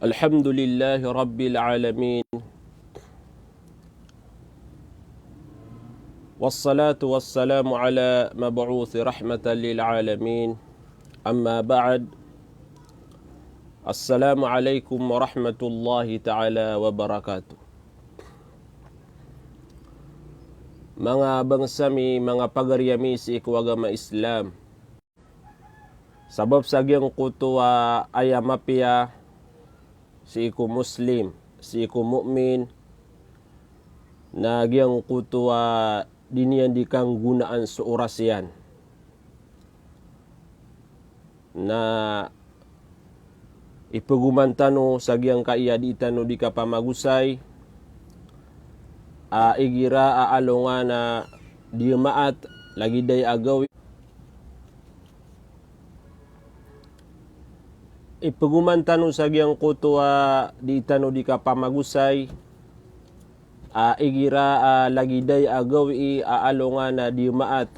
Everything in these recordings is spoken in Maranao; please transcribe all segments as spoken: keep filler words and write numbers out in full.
الحمد لله رب العالمين. والصلاة والسلام على مبعوث رحمة للعالمين. أما بعد. السلام عليكم ورحمة الله تعالى وبركاته. Manga bangsa mi, manga pagari ami sii ko agama Islam. Sabap sa giyangkoto a aya mapiya sii ko Muslim, sii ko mu'min, na giyangkoto a di niyan di kanggonaan so oras iyan. Na ipegoman tano sa giyangkai a di tano di kapamagosay, a igira a alongan a di maat, lagid aya a gawii. Ipegoman tano sa giyangkoto a di tano di kapamagosay, a igira a lagid aya a gawii a alongan a di maat.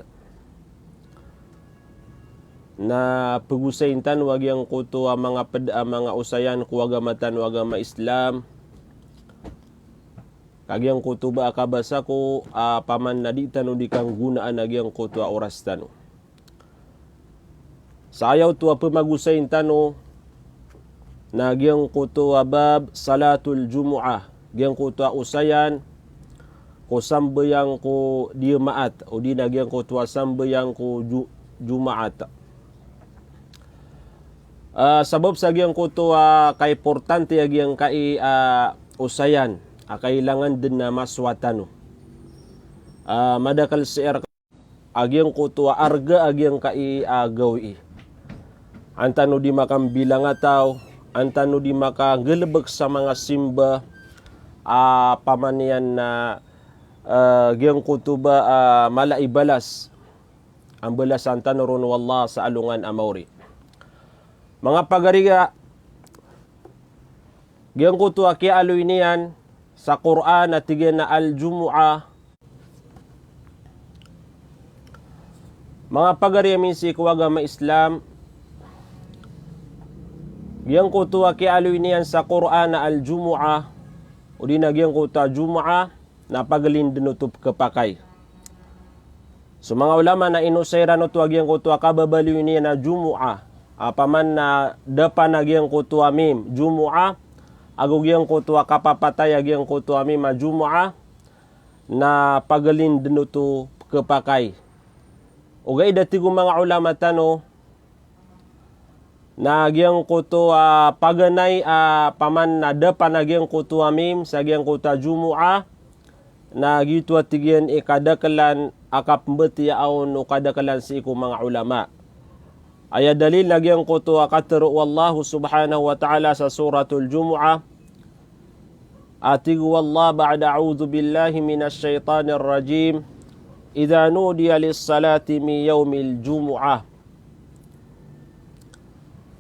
Na pegosayin tano a giyangkoto a manga ped-, a manga osayan ko agama tano a agama Islam. Ka giyangkoto ba a kabasa ko, a, paman na di tano di kanggonaan a giyangkoto a oras tano. Sa aya oto a pemagosayin tano na giyangkoto a bab salatul Jumu'ah, giyangkoto a osayan ko sambayang ko di maat, odi na giyangkoto a sambayang ko Ju-, Jumaat. A, sabap sa giyangkoto a kaimportante a giyangkai a osayan a kailangan den a masowa tano. A, madakel sii rka a giyangkoto a arga a giyangkai a gawii. An tano di makambilangataw, an tano di makanggalebek sa manga simba, a paman iyan na, a, giyangkoto ba, a, mala i balas. An balasan tano ron o Allah sa alongan a maori. Manga pagari a, giyangkoto a kiyaaloy niyan sa Qur'an a tig iyan a Al-Jumu'ah. Manga pagari ami sii ko agama Islam, giyangkoto a kiyaaloy niyan sa Qur'an a Al-Jumu'ah, odi na giyangkoto a Jumu'ah, na pagelin den oto pekepakay. So manga ulama na inosay iran oto a giyangkoto a kababaloy niyan a Jumu'ah, a paman na dapan a giyangkoto a mim, Jumu'ah, ago giyangkoto a kapapatay a giyangkoto a mim a Jumu'ah, na pagelin den oto pekepakay. Ogaid a tig o manga ulama tano, na giyangkoto a paganay a paman na dapan a giyangkoto a mim sa giyangkoto a Jumu'ah, na giyoto a tig iyan i kadakelan a kapembatiyaa on o kadakelan sii ko manga ulama. Aya dalil na giyangkoto a katero o Allah subhanahu wa ta'ala sa Suratul Jumu'ah, a tig o Allah ba'da a'udhu billahi minash shaytanir rajim, "Idha nudiya lis-salati min yawmil jumu'ah."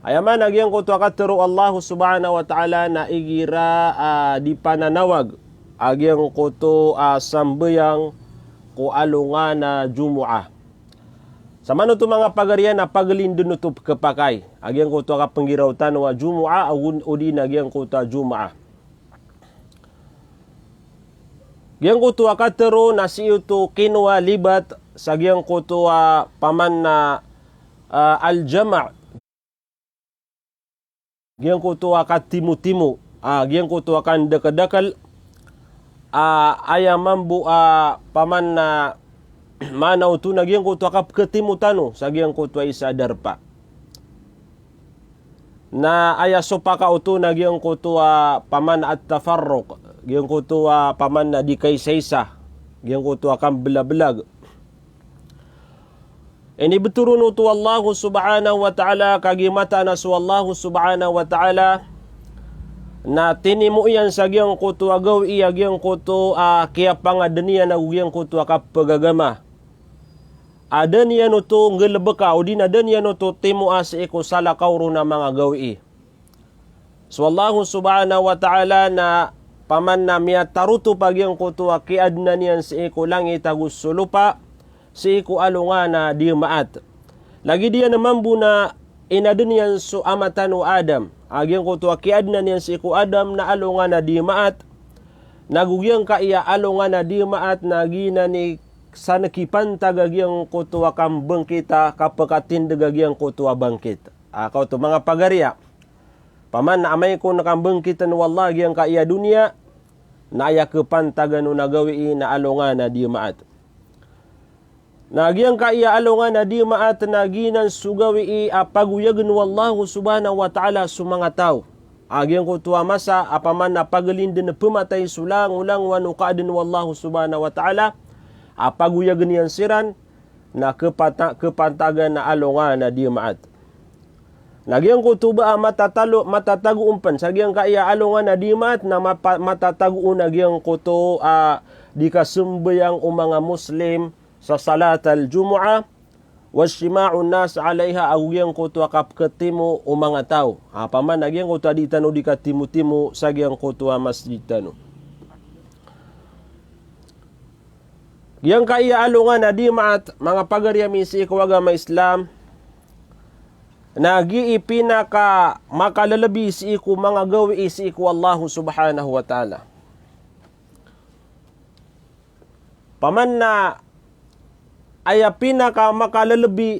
Aya maana a giyangkoto a katero o Allah subhanahu wa ta'ala na igira a di pananawag a giyangkoto a sambayang ko alongan a Jumu'ah. Samanoto manga pagari a pagelin den oto pekepakay a giyangkoto a kapenggiraw tano a Jumu'ah, ago odi na giyangkoto a Jumu'ah. Giyangkoto a katero na sii oto kinowa libat sa giyangkoto a paman na, a, al-jama'. Giyangkoto a katimotimo, a, giyangkoto a kandakedakel, a, aya mambo a paman na maana oto na giyangkoto a kapeketimo tano sa giyangkoto a isa a darpa. Na aya sopaka oto na giyangkoto a paman a at-tafarruq, giyangkoto a paman na di kaisaisa, giyangkoto a kambelabelag. Inibetero oto o Allah subhanahu wa ta'ala, kagiya mataan a so Allah subhanahu wa ta'ala na tinimo iyan sa giyangkoto a gawii a giyangkoto a kiyapangaden iyan ago giyangkoto a kapegagama. A da niyan oto nggalebeka, odi na da niyan oto timoa sii ko salakaw ron a manga gawii. So Allah subhanahu wa ta'ala na paman na miyatarotop a giyangkoto a kiyaadena niyan sii ko langit ago so lopa, sii ko alongan a di maat. Lagid iyan mambo na inaden iyan so ama tano a Adam. A giyangkoto a kiyadenan iyan sii ko Adam na alongan a dii maat. Na go giyangkaya alongan a dii maat na giyanan i san kipantag a giyangkoto a kambangkit a kapakatindeg a giyangkoto a bangkit. A, kaoto manga pagariya. Opama na amay ko na kambangkiten o Allah giyangkaya doniya, na aya kepantagan on a gawii na alongan a dii maat. Na giyangkaya alongan a dii maat na giyanan so gawii a pagoyagen o Allah subhanahu wa ta'ala so manga taw. A giyangkoto a masa a opama na pagalinden pematay so langolangowan o kaaden o Allah subhanahu wa ta'ala, a pagoyagen iyan siran, na kepata-, kepantagan a alongan a dii maat. Na giyangkoto ba a matatalo, matatago on pen sa giyangkaya alongan a dii maat na mapa-, matatago on a giyangkoto a di kasambayang o manga Muslim sa salat al-jumu'ah, wajtima'un nas 'alayha, ago giyangkoto a kapketimo o manga taw. A opama na giyangkoto a di tano di katimotimo sa giyangkoto a masjid tano. Giyangkaya alongan a dii maat, manga pagariya mi sii ko agama Islam, na gii pinakamakalelebi sii ko manga gawii sii ko Allah subhanahu wa ta'ala. Opama na aya pinakamakalelebi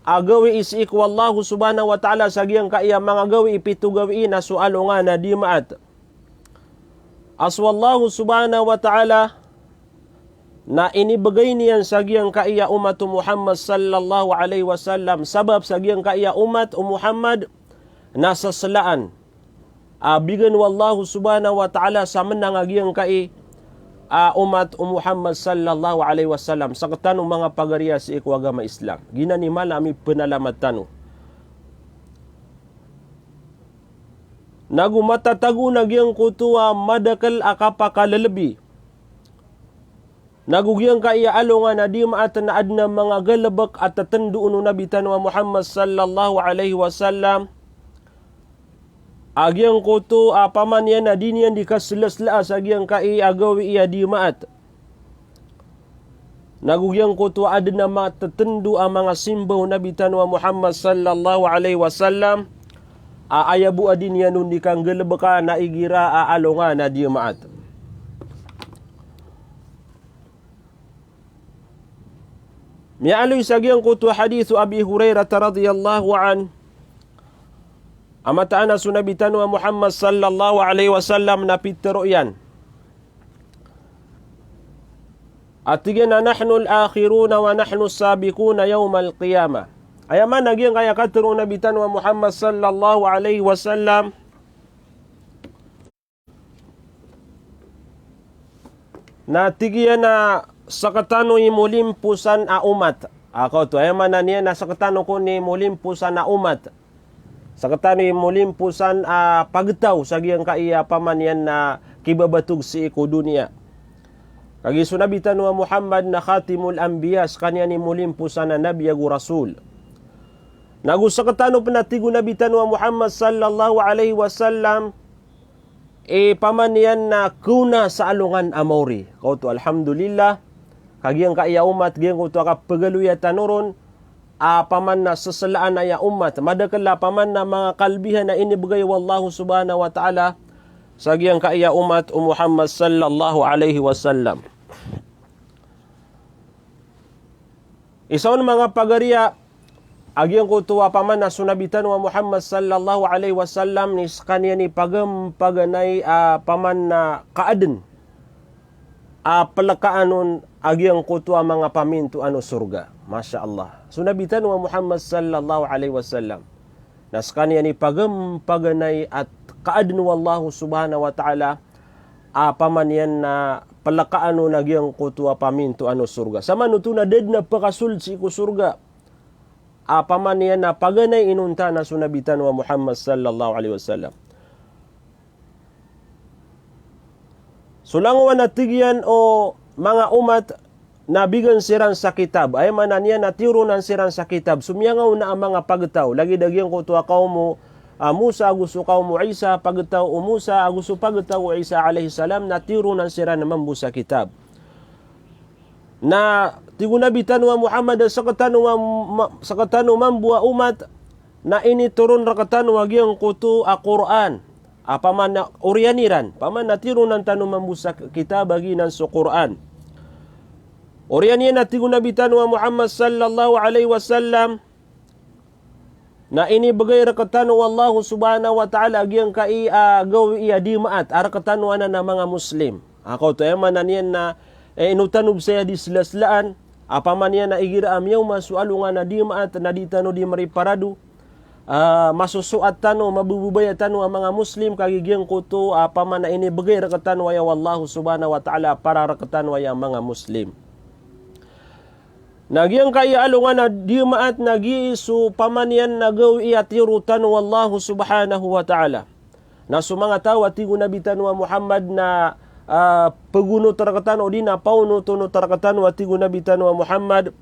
a gawii sii ko Allah subhanahu wa ta'ala sa giyangkaya manga gawii, pito gawii na so alongan a dii maat. A so Allah subhanahu wa ta'ala na inibegay niyan sa giyangkaya umat o Muhammad sallallahu alayhi wasallam, sabap sa giyangkaya umat o Muhammad na seselaan a bigan o Allah subhanahu wa ta'ala sa menang a giyangkai a umat o Muhammad sallallahu alayhi wasallam. Sektano manga pagariya sii ko agama Islam, giyanan i mala a mipenalamat tano. Na go matatago on a giyangkoto a madakel a kapakalelebi. Na go giyangkai a alongan a dii maat na aden a manga galebek a tetendo on o Nabi tano a Muhammad sallallahu alayhi wasallam a giyangkoto a opama niyan na di niyan di kaselaselaa sa giyangkai a gawii a dii maat. Na go giyangkoto a aden a manga tetendo a manga simba o Nabi tano a Muhammad sallallahu alayhi wasallam a aya bo a di niyan on di kanggalebeka na igira a alongan a dii maat. Miyaaloy sa giyangkoto a hadith o Abi Hurairah radhiyallahu anhu a mataan a so Nabi tano a Muhammad sallallahu alayhi wasallam na pitero iyan a tig iyan a, "Nahnul akhiruna wa nahnus sabiquna yawmal qiyamah." Aya maana giyangkaya katero o Nabi tano a Muhammad sallallahu alayhi wasallam na tig iyan a sektano i molimposan a umat. A, kaoto, aya maana niyan na sektano kon i molimposan a umat. Sektano i molimposan a pagtaw sa giyangkai a opama niyan na kibabatog sii ko doniya. Kagiya so Nabi tano a Muhammad na khatimul anbiya, sekaniyan i molimposan a nabi ago rasul. Na go sektano pen a tig o Nabi tano a Muhammad sallallahu alayhi wasallam i opama niyan na kona sa alongan a maori. Kaoto, alhamdulillah. Kagiya giyangkaya umat, giyangkoto a kapegaloya tano ron a opama na seselaan aya umat. Madakel a opama na manga kalbihan a inibegay o Allah subhanahu wa ta'ala sa giyangkaya umat o Muhammad sallallahu alayhi wasallam. Isa on manga pagariya a giyangkoto a opama na so Nabi tano a Muhammad sallallahu alayhi wasallam ni sekaniyan i pagam-, paganay a opama na kaaden a pelekaan on a giyangkoto a manga pamintoan o sorga. Masha Allah. So Nabi tano a Muhammad sallallahu alayhi wasallam na sekaniyan i pagam-, paganay a kaaden o Allah subhanahu wa ta'ala a opama niyan na pelekaan on a giyangkoto a pamintoan o sorga. Samanoto na da den a pekasold sii ko sorga a opama niyan na paganay inonta na so Nabi tano a Muhammad sallallahu alayhi wasallam. So langowan a tig iyan o manga umat na bigan siran sa kitab. Aya maana niyan na tiyoronan siran sa kitab so miyangaona a manga pagtaw. Lagid a giyangkoto a kawm o, a, Musa ago so kawm o Isa, pagtaw o Musa ago so pagtaw o Isa alayhis salam, na tiyoronan siran mambo sa kitab. Na tig o Nabi tano a Muhammad a sektano mam-, ma-, sektano mambo a umat na initoron rektano a giyangkoto a Qur'an. A paman na oriyan iran, paman na tironan tano mambo sa kitab a giyanan so Qur'an. Oriyan iyan a tig o Nabi tano a Muhammad sallallahu alaihi wasallam, na inibegay rektano o Allah subhanahu wa ta'ala a giyangkai a gawii a di maat a rektano anan a manga Muslim. A kaoto aya maana niyan na, eh, ino tano bes aya di slaslaan, a paman iyan na igira a miyaoma so alongan a di maat na di tano di meriparado, ah, masosoat tano, mabebebaya tano a manga Muslim, kagiya giyangkoto a paman na inibegay rektano aya o Allah subhanahu wa ta'ala para rektano aya manga Muslim. Na giyangkai a alongan a di maat na giyai so paman iyan na gawii a tiro tano o Allah subhanahu wa ta'ala. Na so manga taw a tig o Nabi tano a Muhammad na, ah, pegonot rektano, odi na paonot-onot rektano a tig o Nabi tano a Muhammad.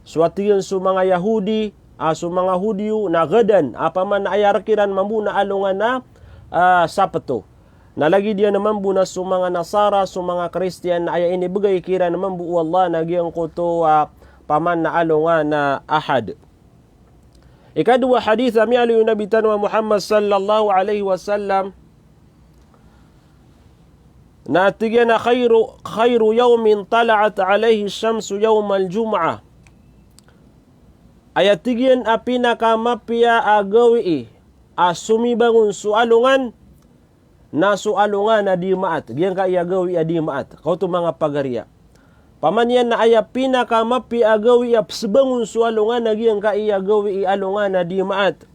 So a tig iyan so manga Yahudi, ah, so manga Hudiyo, na gadan, a paman na aya rekiran mambo na alongan a, ah, Sabto. Na lagid iyan mambo na so manga Nasara, so manga Kristiyan, na aya inibegay kiran mambo o Allah na giyangkoto a paman na alongan a Ahad. Ikadowa a hadith a miyaaloy o Nabi tano a Muhammad sallallahu alaihi wasallam, na tig iyan a khairu, khairu yawmin tala'at alaihi shamsu yawmal jum'ah. Aya tig iyan a pinakamapiya a gawii a somibangon so alongan, na so alongan a di maat, giyangkai a gawii a di maat, kaoto manga pagariya. Paman iyan na aya pinakamapiya a gawii a pesebangon so alongan na giyangkai a gawii alongan a di maat.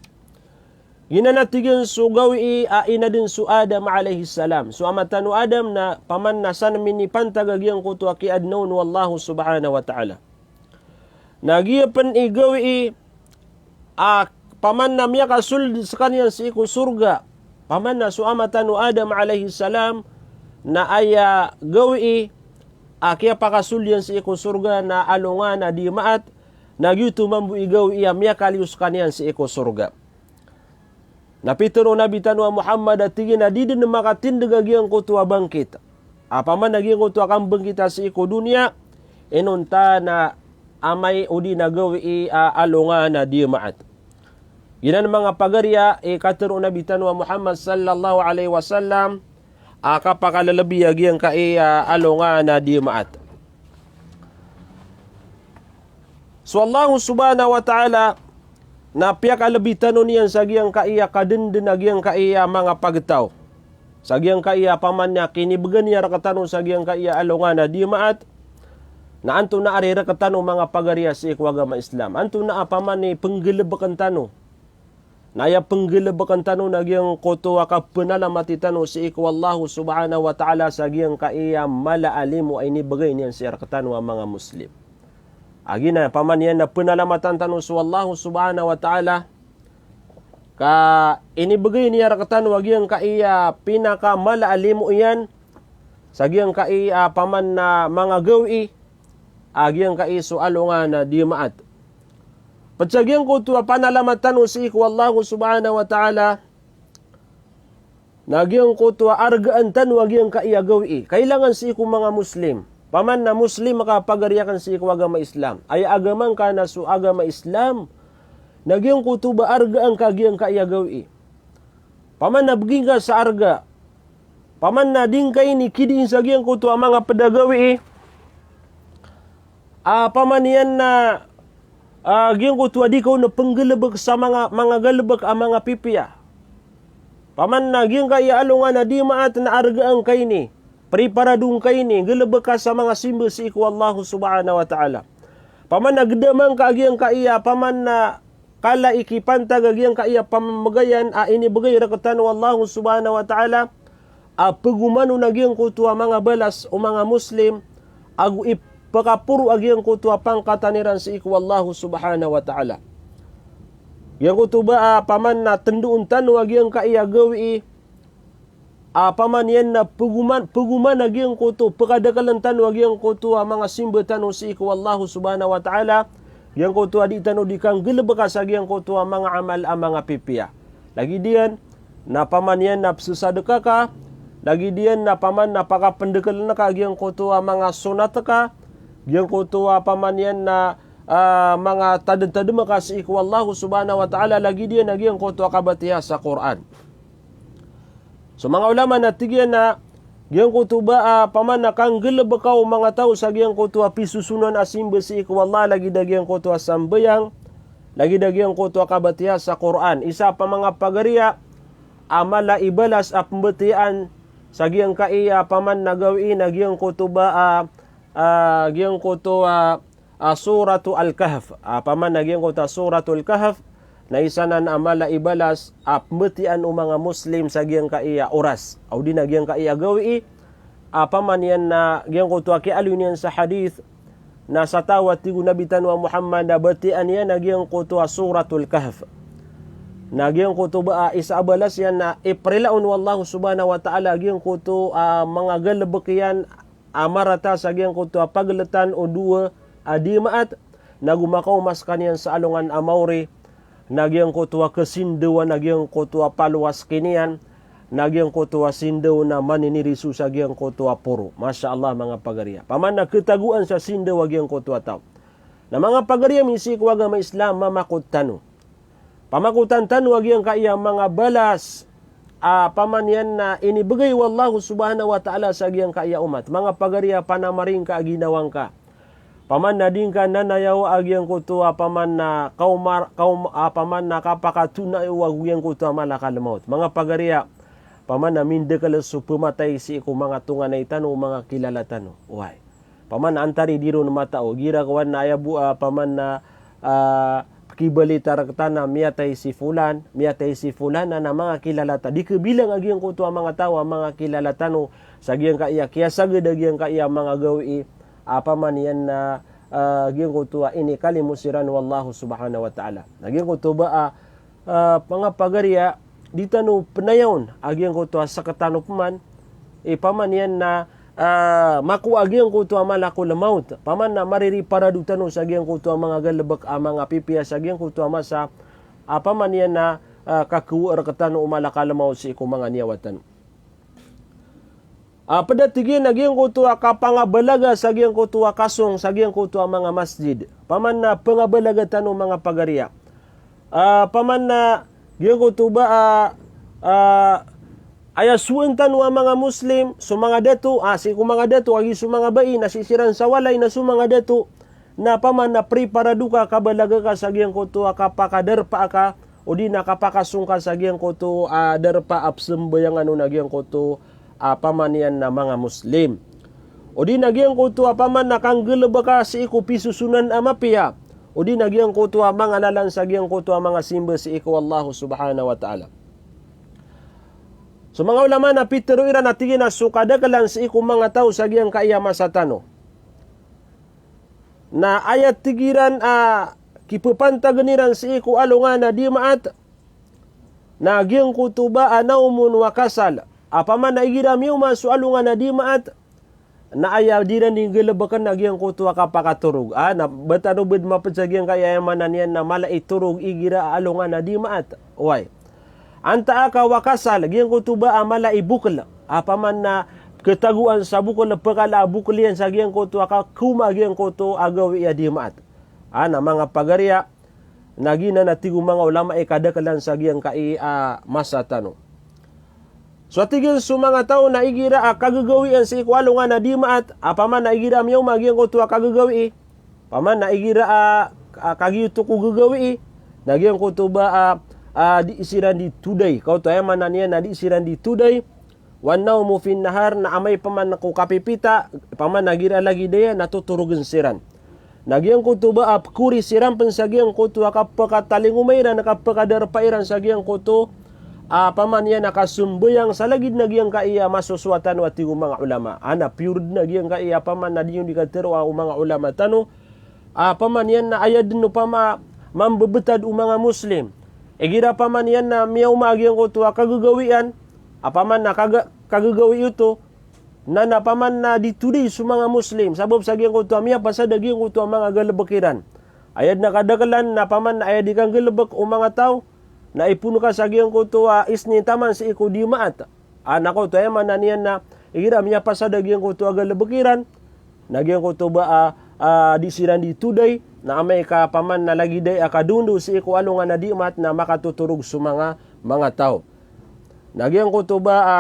Giyanan a tig iyan so gawii a ina den so Adam alayhis salam. So ama tano Adam na paman na san minipantag a giyangkoto a kiyaadna on o Allah subhanahu wa ta'ala. Na giya pen i gawii a paman na miyakasold sekaniyan sii ko sorga. Paman na so ama tano Adam alayhis salam na aya gawii a kiyapakasold iyan sii ko sorga na alongan a di maat, na giyoto mambo i gawii a miyakaliyo sekaniyan sii ko sorga. Na pitero o Nabi tano a Muhammad a tig iyan a di den makatindeg a giyangkoto a bangkit. A paman a giyangkoto a kambangkita sii ko doniya, inonta na amay odi na gawii a alongan a di maat. Giyanan manga pagariya i katero o Nabi tano a Muhammad sallallahu alayhi wasallam a kapakalelebi a giyangkai a alongan a di maat. So Allah subhanahu wa ta'ala na piyakalebi tano niyan sa giyangkai a kadenden a giyangkai a manga pagtaw. Sa giyangkai a paman a kinibegan iyan rektano sa giyangkai a alongan a di maat. Na antonaa ri rektano manga pagariya sii ko agama Islam? Antonaa paman i penggelebeken tano? Na aya penggelebeken tano na giyangkoto a kapenalamati tano sii ko Allah subhanahu wa ta'ala sa giyangkai a mala a limo a inibegay niyan sii rektano a manga Muslim. A giyanan paman iyan na penalamatan tano so Allah subhanahu wa ta'ala, ka inibegay niyan rektano a giyangkai a pinakamala a limo iyan, sa giyangkai a paman na manga gawii, a giyangkai so alongan a di maat. Ped sa giyangkoto a panalamatan tano sii ko Allah subhanahu wa ta'ala, na giyangkoto a argaan tano a giyangkai a gawii. Kailangan sii ko manga Muslim. Paman na Muslim ka pagari aken sii ko agama Islam. Aya agama ngka na so agama Islam. Na giyangkoto ba argaan ka giyangkai a gawii. Paman na begi ngka sa arga. Paman na di ngka ini kidiin sa giyangkoto a manga ped a gawii. A paman iyan na, a, giyangkoto a di ka on penggelebek sa manga, manga galebek a manga pipiya. Paman na giyangkai a alongan a di maat na argaan ka ini, preparadon ka ini, gelebek ka sa manga simba sii ko Allah subhanahu wa ta'ala. Paman na gedaman ka a giyangkai a paman na kala i kipantag a giyangkai a pamemegayan a inibegay rektano o Allah subhanahu wa ta'ala, a pegoman on a giyangkoto a manga balas o manga Muslim, ago ipekaporo a giyangkoto a pangkatan iran sii ko Allah subhanahu wa ta'ala. Giyangkoto ba a paman na tendoon tano a giyangkai a gawii, a paman iyan na pegoman, pegoman a giyangkoto, pekadakelen tano a giyangkoto a manga simba tano sii ko Allah subhanahu wa ta'ala, giyangkoto a di tano di kanggelebeka sa giyangkoto a manga amal a manga pipiya. Lagid iyan na paman iyan na pesesadeka ka, lagid iyan na paman na pakapendakelen ka giyangkoto a manga sonat ka, giyangkoto a paman iyan na, ah, manga tademtadem ka sii ko Allah subhanahu wa ta'ala, lagid iyan a giyangkoto a kabatiya sa Qur'an. So manga ulama na tig iyan a giyangkoto ba, ah, paman a kanggalebeka o manga taw sa giyangkoto a pisosonan a simba sii ko Allah, lagid a giyangkoto a sambayang, lagid a giyangkoto a kabatiya sa Qur'an. Isa pa manga pagariya a mala i balas a pembatiyaan sa giyangkaya paman a gawii na giyangkoto ba, ah, ah, giyangkoto a, ah, Suratul Kahf. Ah, paman a giyangkoto a Suratul Kahf, na isa nan a mala i balas a pembatiyaan o manga Muslim sa giyangkaya oras, odi na giyangkaya gawii. Ah, paman iyan na giyangkoto a kiyaaloy niyan sa hadith, na sa taw a tig o Nabi tano a Muhammad a batiyaan iyan a giyangkoto a Suratul Kahf, na giyangkoto ba, ah, isa a balas iyan na iprila on o Allah subhanahu wa ta'ala a giyangkoto a manga galebek iyan a marata sa giyangkoto a pageletan o dowa a dimaat, na go makaoma sekaniyan sa alongan a maori, na giyangkoto a kesindawan a giyangkoto a palowas kiniyan, na giyangkoto a sindaw na maniniriso sa giyangkoto a poro. Masha Allah, manga pagariya. Paman a ketagoan sa sindaw a giyangkoto a taw. Na manga pagariya mi sii ko agama Islam, mamakot tano. Pamakotan tano a giyangkaya manga balas a paman iyan na inibegay o Allah subhanahu wa ta'ala sa giyangkaya omat. Manga pagariya, panamaring ka a ginawang ka. Paman na di ngka nanayawa a giyangkoto a paman na kaomar-, kaom-, a paman na kapakatona o a giyangkoto a malakal maut. Manga pagariya, paman na mindekel so pematay sii ko manga tonganay tano, manga kilala tano. Oway. Paman na antari di ron matao, gira kowan na aya bo, ah, paman na, ah, pekibalita rektano a miyatay si fulan, miyatay si fulan, na manga kilala ta. Di kebilang a giyangkoto a manga taw a manga kilala tano sa giyangkaya kiyasaged a giyangkaya manga gawii a paman iyan na, ah, giyangkoto a inikalimo siran o Allah subhanahu wa ta'ala. Na giyangkoto ba, ah, ah, manga pagariya, di tano penayawn a giyangkoto a sekatano peman, i paman iyan na, ah, makowa a giyangkoto a malakol maut, paman na maririparado tano sa giyangkoto a manga galebek a manga pipiya sa giyangkoto a masa a paman iyan na, ah, kakowa rektano o malakal maut sii ko manga niyawa tano. Ah, ped a tig iyan a giyangkoto a kapangabalaga sa giyangkoto a kasong sa giyangkoto a manga masjid. Paman na pengabalaga tano, manga pagariya. Ah, paman na giyangkoto ba, ah, ah, aya sowen tano a manga Muslim, so manga dato, ah, sii ko manga dato, agi so manga bai, na sii siran sa walay na so manga dato, na paman na priparado ka, kabalaga ka sa giyangkoto a kapakadarpa ka, odi na kapakasong ka sa giyangkoto a darpa a pesambayangan on a giyangkoto a paman iyan na manga Muslim. Odi na giyangkoto a paman na kanggalebeka sii ko pisosonan a mapiya. Odi na giyangkoto a manga lalan sa giyangkoto a manga simba sii ko Allah subhanahu wa ta'ala. So manga ulama na pitero iran a tig iyan a so kadakelan sii ko manga taw sa giyangkaya masa tano. Na aya tig iran a kipepantagen iran sii ko alongan a dimaat, na giyangkoto ba a nawmun wa kasal. A paman na igira miyaoma so alongan a dimaat, na aya di iran di nggalebeken na giyangkoto a kapakatorog. Ah, na ba tano bed maped sa giyangkaya aya maana niyan na mala i torog igira a alongan a dimaat. Oway. Antaa ka wa kasal, giyangkoto ba a mala i bokel. A paman na ketagoan sa bokel, pekala a bokel iyan sa giyangkoto a kakooma giyangkoto a gawii a dimaat. Ah, na manga pagariya, na giyanan a tig o manga ulama i kadakelan sa giyangkai a masa tano. So a tig iyan so manga taw na igira a kagagawian sii ko alongan a dimaat, a paman na igira miyaoma giyangkoto a kagagawii, paman na igira a, a kagiyoto ko gagawii, na giyangkoto ba a, a di siran di today. Kaoto aya maana niyan na di siran di today. Wan nawmu fin nahar, na amay paman ko kapipita, paman na igira lagid aya na totorogen siran. Na giyangkoto ba a pekori siran pen sa giyangkoto a kapekatalingoma iran, kapekadarpa iran sa giyangkoto a paman iyan a kasambayang sa lagid na giyangkai a masosowa tano a tig o manga ulama. A na piyor den a giyangkai a paman na di niyo di katero a o manga ulama tano. A paman iyan na aya den opama mambebetad o manga Muslim. Igira paman iyan na miyaoma a giyangkoto a kagagawian, a paman na kaga-, kagagawii oto, na, na paman na di today so manga Muslim, sabap sa giyangkoto a miyapasad a giyangkoto a manga galebek iran. Aya den a kadakelan na paman na aya di kanggalebek o manga taw, na ipoon ka sa giyangkoto a Isnin taman sii ko Dimaat. A na kaoto aya maana niyan na igira miyapasad a giyangkoto a galebek iran, na giyangkoto ba a, a di siran di today, na amay ka paman na lagid aya a kadondo sii ko alongan a Dimaat na makatotorog so manga, manga taw. Na giyangkoto ba a,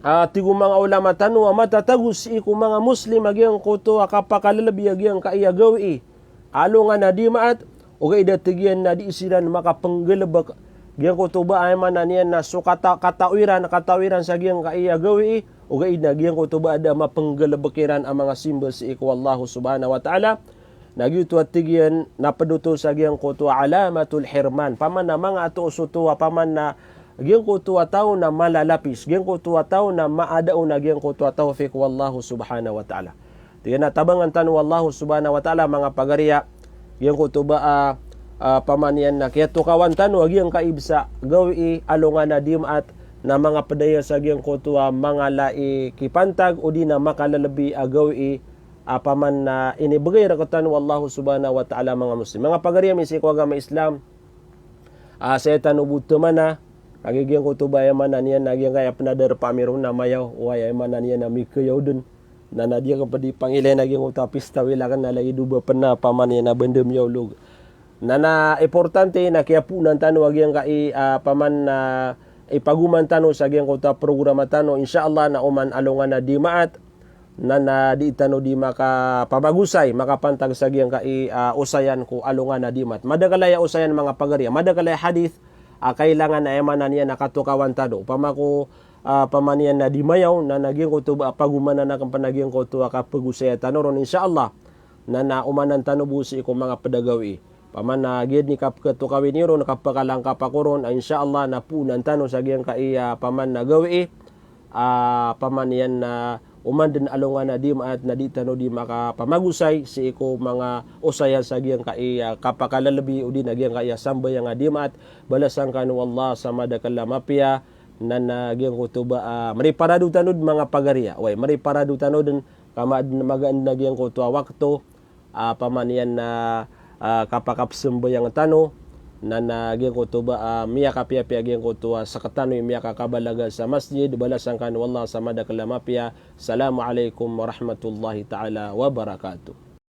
a, tig o manga ulama tano a matatago sii ko manga Muslim a giyangkoto a kapakalalabi a giyangkai a gawii alongan a Dimaat, ogaid a tig iyan na dii siran makapenggalebek giyangkoto ba a aya maana niyan na so kata-, katao iran, katao iran sa giyangkai a gawii, ogaid na giyangkoto ba a da mapenggalebek iran a manga simba sii ko Allahu Subhanahu wa Ta'ala. Na giyoto a tig iyan na ped oto sa giyangkoto a alamatul hirman. Paman na manga ato soto a paman na giyangkoto a taw na malalapis, giyangkoto a taw na maada on a giyangkoto a tawfik o Allahu Subhanahu wa Ta'ala. Tig iyan na tabangan tano o Allahu Subhanahu wa Ta'ala, manga pagariya, giyangkoto ba a, a, paman iyan na kiyatokawan tano a giyangkai bes a gawii alongan a Dimaat na manga pedaya sa giyangkoto a manga lai kipantag odi na makalalabi a gawii a paman na inibegay rektano o Allahu Subhanahu wa Ta'ala, manga Muslim. Manga pagariya mi sii ko agama Islam, a, saya tano bo temana, lagid giyangkoto ba aya maana niyan na giyangkai a penadarpa ami ron na mayaw, oway, aya maana niyan na mikeyaw den. Na, na di aken ped i pangilay na giyangkoto a pista o ilaken na lagid o ba pena paman iyan na bendem yaw log. Na, na importante na kiyapoonan tano a giyangkai a paman na ipagoman tano sa giyangkoto a programa tano, insha Allah, na oman alongan a Dimaat, na, na di tano di makapamagosay, makapantag sa giyangkai a osayan ko alongan a Dimaat. Madakel aya osayan, manga pagariya, madakel aya hadith a kailangan a aya maana niyan na katokawan tano. Opama ko, a, paman iyan na di mayaw, na, na giyangkoto ba a pagomanan aken pen a giyangkoto a kapegosaya tano ron, insha Allah. Na, na omanan tano bo sii ko manga ped a gawii. Paman na giya den i kapekatokawi niyo ron, kapekalangkap ako ron, a, insha Allah na poonan tano sa giyangkai a paman na gawii. A, paman iyan na oman den alongan a Dimaat na di tano di makapamagosay sii ko manga osayan sa giyangkai a kapakalalabi odi na giyangkai a sambayang a Dimaat. Balasan kano o Allah sa madakel a mapiya. Na, na giyangkoto ba a, meriparado tano den, manga pagariya. Oway, meriparado tano den, ka magaan den a giyangkoto a wakto a, paman iyan na, a, kapakapesambayang tano, na, na giyangkoto ba a, miyakapiyapiya giyangkoto a, sektano i miyakakabalaga sa masjid. Balasan kano o Allah sa madakel a mapiya. Assalamu alaikum warahmatullahi ta'ala wabarakatuh.